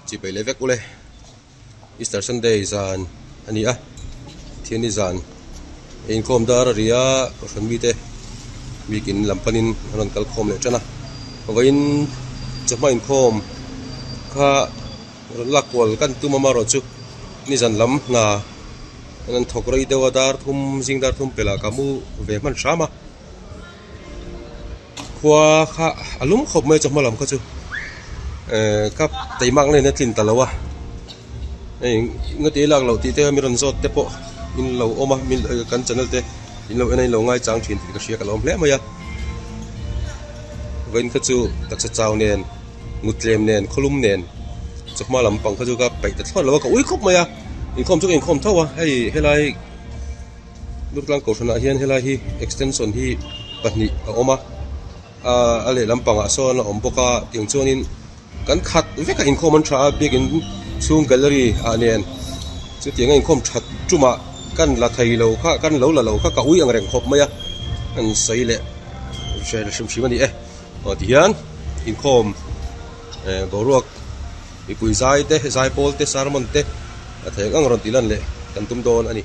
Chibai leh vek ule Easter Sunday zan a ni a Pathianni zan a inkhawm dar a ri a kohhran mite biakin lam panin an rawn kal khawm leh tan a vawiin chawhma inkhawm kha rawn lak kual kan tum amaherawhchu nizan lam hna an rawn thawk rei deuh a dar thum zing dar thum pelh ah ka mu ve hman hram a. Khua kha a lum khawp mai chawhma lam kha chu ehh ka teimak na in a tlin ta lo a hei ngati lak loh tih te mi rawn zawt te pawh in lo awm a kan channel te in lo en a in lo ngaichang thin tih ka hria ka lo awm hle mai a vawiin kha chu taksa chau nen muttlem nen khawlum nen chawhma lam pang kha chu ka peih ta thlawt lo a ka ui khawp mai a inkhawm chu ka inkhawm tho a hei helai. Durtlang kohhranah hian helai hi extension hi pahnih a awm a ahh a lehlam pangah sawn a awm bawk a tiang chuanin kan khat vek a inkhawm an tha a biakin chhung gallery ah nen chutiang a inkhawm that tumah kan la thei lo kha kan lo la lo kha ka ui ang reng khawp mai a an sawi leh hre hrim hrim a ni e aw tihian inkhawm eh boruak mipui zai te zaipawl te sermon te a thei ang ang rawn tih lan leh kan tum dawn a ni.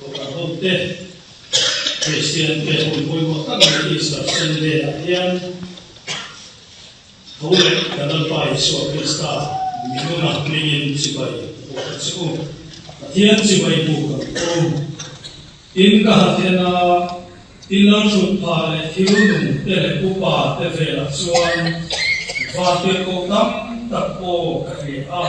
Kohhranhote, Kristiante hun pawimawh tak mai Easter Sunday-ah hian tho leh kan Lalpa Isua Krista minuna hmingin chibai ka pawh ta che u. Pathian chibai bu kan awm. Tin, ka han en a, tin lalhrut pha leh thil nung te leh upa te velah chuan vantirhkoh tam tak aw ka hria a.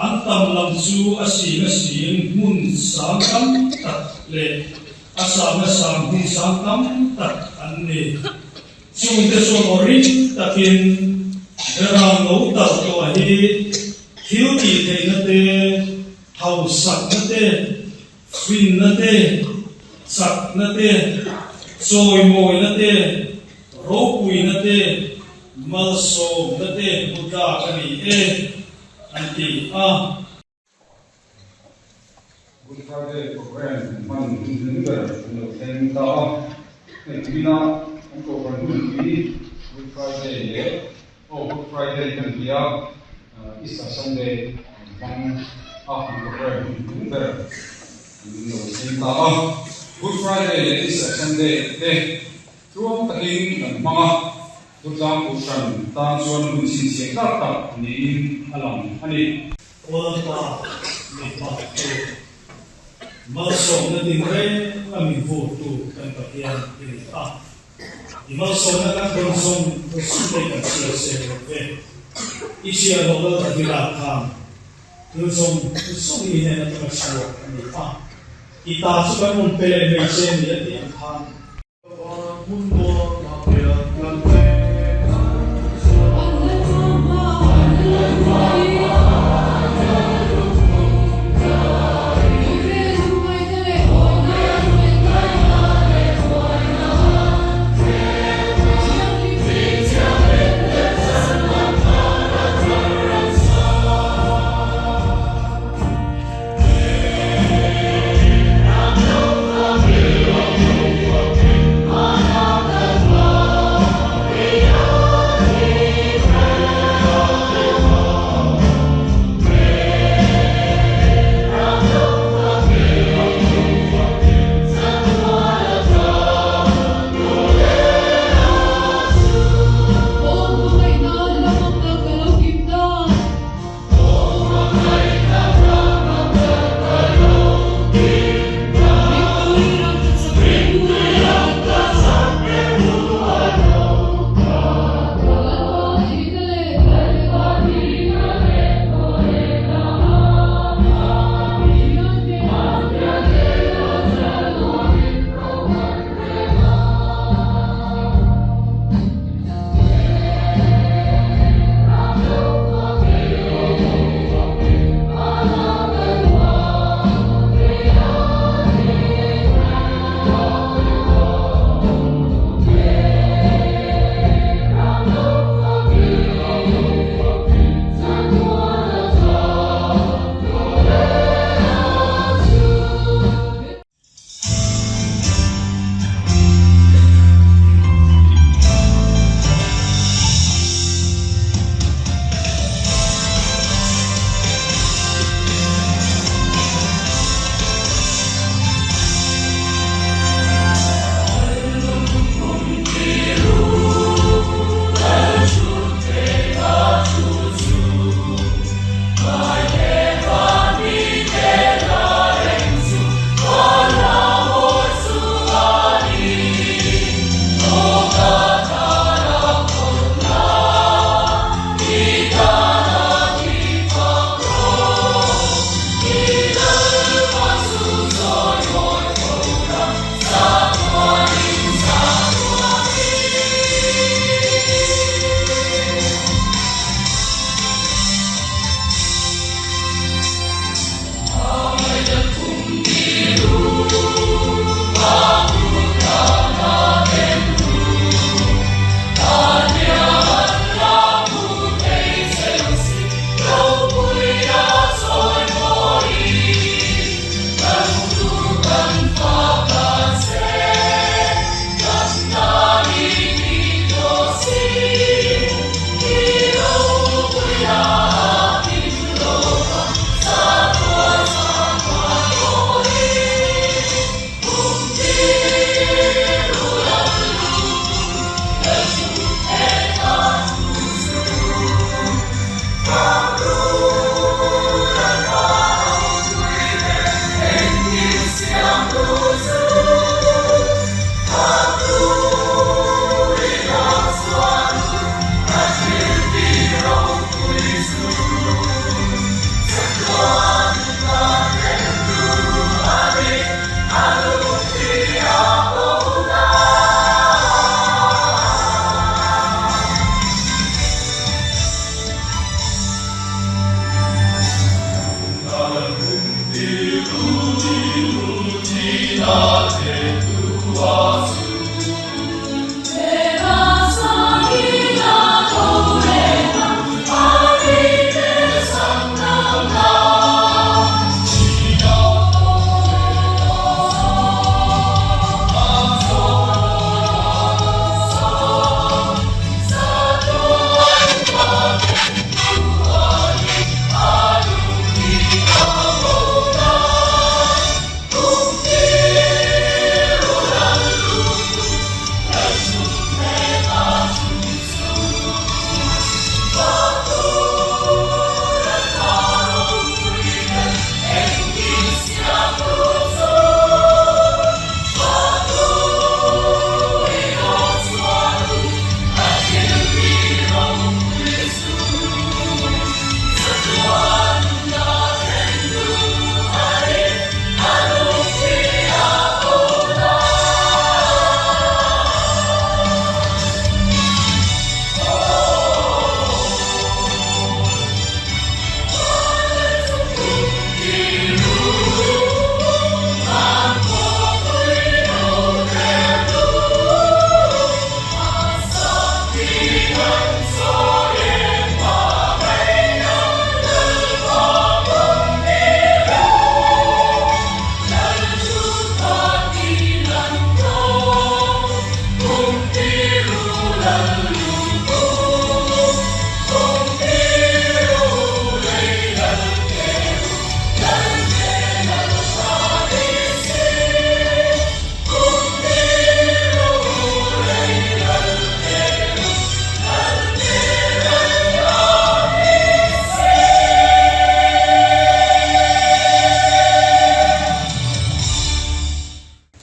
An tam lam chu a sing a sing hmun sang tam tak leh a sang a sang hmun sang tam tak an ni. Chungte chuan aw ring takin Beram lo tal tawh hi thil tih theihna te, hausakna te, Finna te, chakna te, chawimawina te, ropuina te, malsawmna te hmu tlak a ni e, an ti a. Good Friday program hman hun hlim ber an lo thleng ta a, hei tuina an kohhran hunpui Good Friday leh Aw Good Friday kan ti a, Easter Sunday an hmang a, an program hun hnung ber an lo thleng ta a. Good Friday leh Easter Sunday te tluang takin kan hmang a, Durtlang Kohhran tan chuan hun chhinchhiah tlak tak niin a lang a ni. Kawlpa mipa chu malsawmna tinreng a min vurtu kan Pathian i ni a. I malsawmna kan dawn zawng zawng te kan chhiar seng lo ve. I chhiar loh lal Davida khan thil zawng zawng i hnen atanga chhuak a ni a. I ta chu kan rawn pe leh mai che ni a tih ang khan.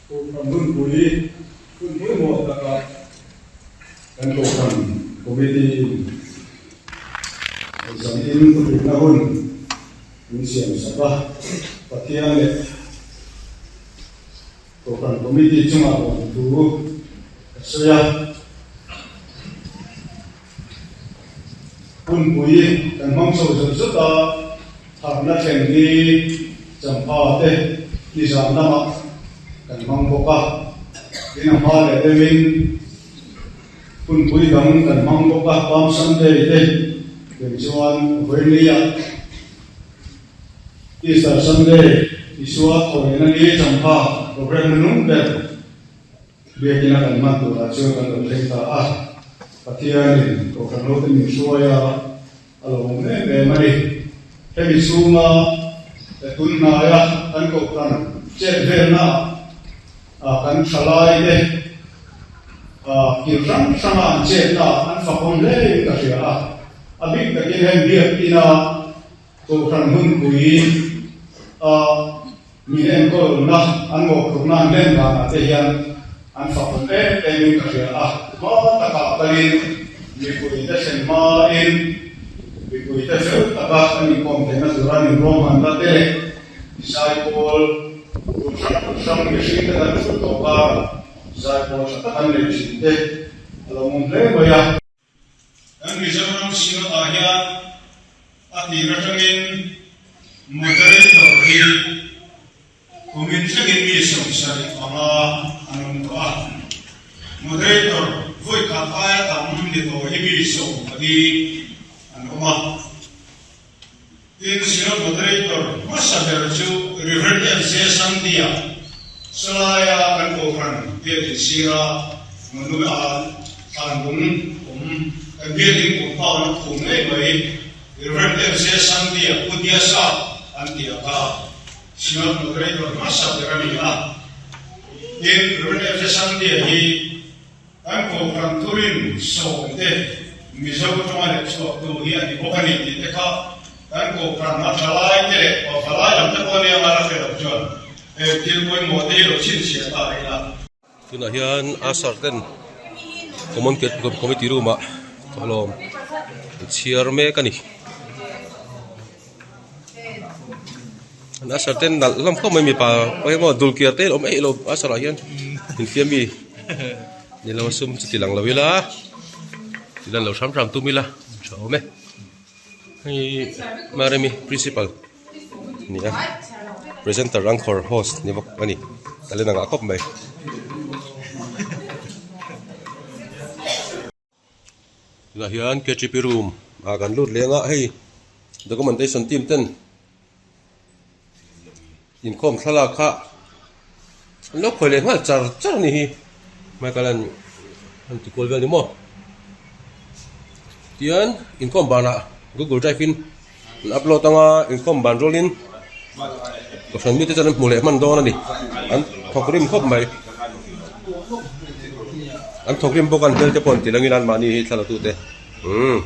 Kohhran hunpui hun pawimawh takah kan Kohhran Committee in zanin thuthlukna hun min siam sak a, Pathian leh Kohhran Committee chungah lawmthu ka sawi a. Hunpui kan hmang chho zut zut a, harhna thleng hi champha te nizan lamah kan hmang bawk a, tin a hma leh deuhin hunpui dang kan hmang bawk a, Palm Sunday te tih chuan vawinia Easter Sunday Isua thawhlehna ni champha programme nung ber Biakina kan hman turah chuan kan lo thleng ta a, Pathianin Kohhran hote min hruai a, a lo awm em em a ni. Hemi chhunga tun hnaia kan Kohhran chet velna ah kan thalai te kil hrang hranga an chetna an fakawm hlein ka hria a, a bik takin heng biakina Kohhran hunpui a min enkawlna an mawhphurhna an len danah te hian an fakawm em em in ka hria a, hma takah kalin mipui te thlen hmain mipui te fel taka an inkawm theihna tura an inruahmanna te leh zaipawl tur hrang hrang mihring te kan thut tawh karah zaipawl tha tak an nei thin te a lo awm hle mai a. Kan Mizoram Synod-ah hian a tir atangin Moderator hi kumin thlengin mi 75 an awm tawh a. Moderator vawi khat aia tam ni tawh hi mi 14 an awm a. Tin, Synod Moderator hmasa ber chu Rev. N. C. Sandia, Salaia kan Kohhran biakin sira Manula thlanlung awm kan biakin compound a phum ngei mai Rev. N. C. Sandia, Pu Diasa an ti ang kha Synod Moderator hmasa ber a ni a. Tin, Rev. N. C. Sandia hi Kan Kohhran thurin sawmte Mizo tawnga leh chhuaktu hi a ni bawk a ni tih te kha kan Kohhran a thalai te leh thalai lam te pawh nia ngal a hre loh chuan heng thil pawimawh te hi lo chhinchhiah ta ila. Tunah hian Asar ten Common Committee room ah thawhlawm an chhiar mek a ni. An Asar ten nalh hlawm khawp mai mipa pawh hi maw dulkiar te awm eih lo Asar ah hian infiam mi ni lo a sum chu ti lang lo ila ti lan lo hram hram tum ila tha awm e hei Maremi principal a ni a presenter anchor host ni bawk a ni. Talent a ngah khawp mai. Tunah hian KTP room ah kan lut leng a, hei documentation team ten inkhawm thlalak kha an lo khawi leh nghal char char a ni hi Michael an an ti kual vel ni maw tian inkhawm banah google drive in an upload anga inkhawm ban rualin kohhran mite chuan an hmu leh hman dawn a ni an thawk rim khawp mai an thawk rim bawk a an hmel te pawh an ti langin an mahni hi thla la tute umm.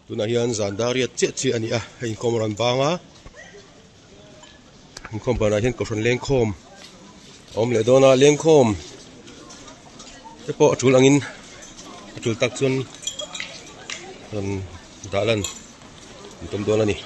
Tunah hian zan dar riat chiah chiah a ni a, hei inkhawm a rawn bang a, inkhawm banah hian kohhran lengkhawm a awm leh dawn a, lengkhawm te pawh a tul angin a tul tak chuan rawn dah lan an tum dawn a ni.